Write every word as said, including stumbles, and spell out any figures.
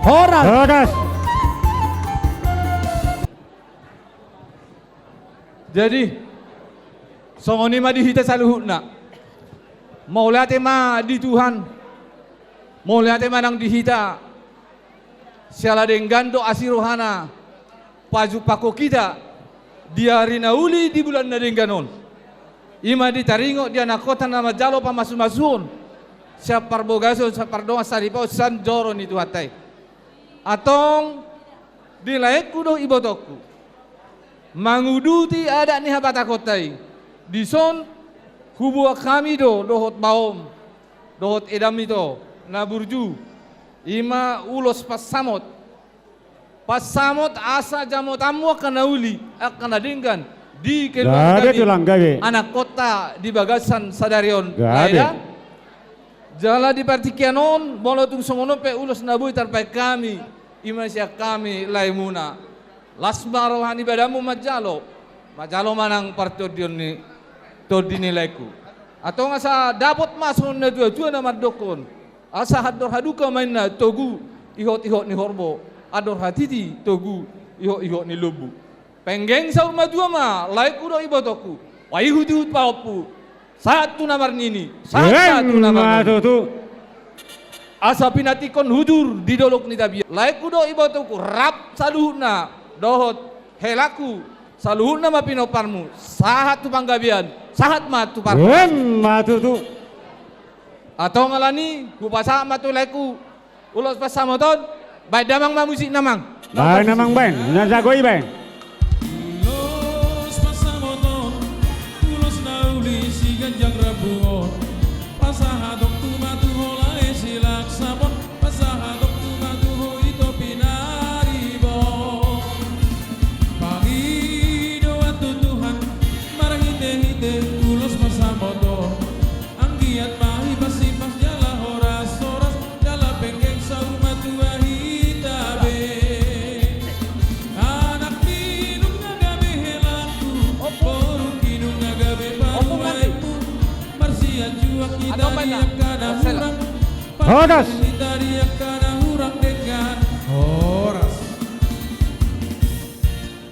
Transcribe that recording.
Horas. Horas. Jadi, songon i ma di hita saluhutna. Mauliate ma di Tuhan. Mauliate ma nang di hita. Siala denggan do asi rohana pajumpangkon hita di ari na uli di bulan na denggan on. I ma ditaringot di anakkonta na manjalo pamasumasuon sian parbagason, sian pardongansaripeon, sian joro ni Tuhanta i. Antong di laengku dohot ibotongku, manguduti adat ni habatahonta i, dison huboan hami do dohot baom dohot edam ito na burju, i ma ulos pansamot. Pansamot asa jamotanmu angka na uli, angka na denggan di keluarga, gabe, tulang, gabe, anakkonta di bagasan sadari on. Gabe. Lae da? Jala di partingkian on, molo tung songon on pe ulos na boi tarbahen hami, i ma sian hami laemuna. Las ma roha ni badanmu manjalo, manjalo ma nang partondion ni tondi ni laengku. Antong asa dapot ma songon natuatua na mandokkon, asa andor halumpang ma inna togu ihotihot ni horbo, andor hatiti togu ihotihot ni lombu. Penggeng saur matua ma laengku dohot ibotongku, paihutihut pahompu, sahat tu na marnini, sahat, sahat tu na marnono. Emma tutu. Asa pinantikhon hujur di dolok ni tapian. Laengku dohot ibotongku, rap saluhutna dohot helangku, saluhutna ma pinomparmu, sahat tu panggabean, sahat ma tu parhorasan. Emma tutu. Antong alani i, hupasahat ma tu laengku ulos pansamot on. Baen damang ma musikna, amang. Baen, amang, baen. Na jago i baen. Ulos pansamot on, ulos na uli siganjang rambu on. Pasahatonku ma tu ho lae si Laksabon, pasahatonku ma tu ho ito pinaribot. Pangidoan tu Tuhan marhitehite ulos pansamot on. Anggiat ma hipasipas jala horashoras, jala penggeng saur matua hita be. Anak ni nunga gabe helangku, boru ni nunga gabe parumaenmu, marsianjuang hita di angka na hurang. Horas.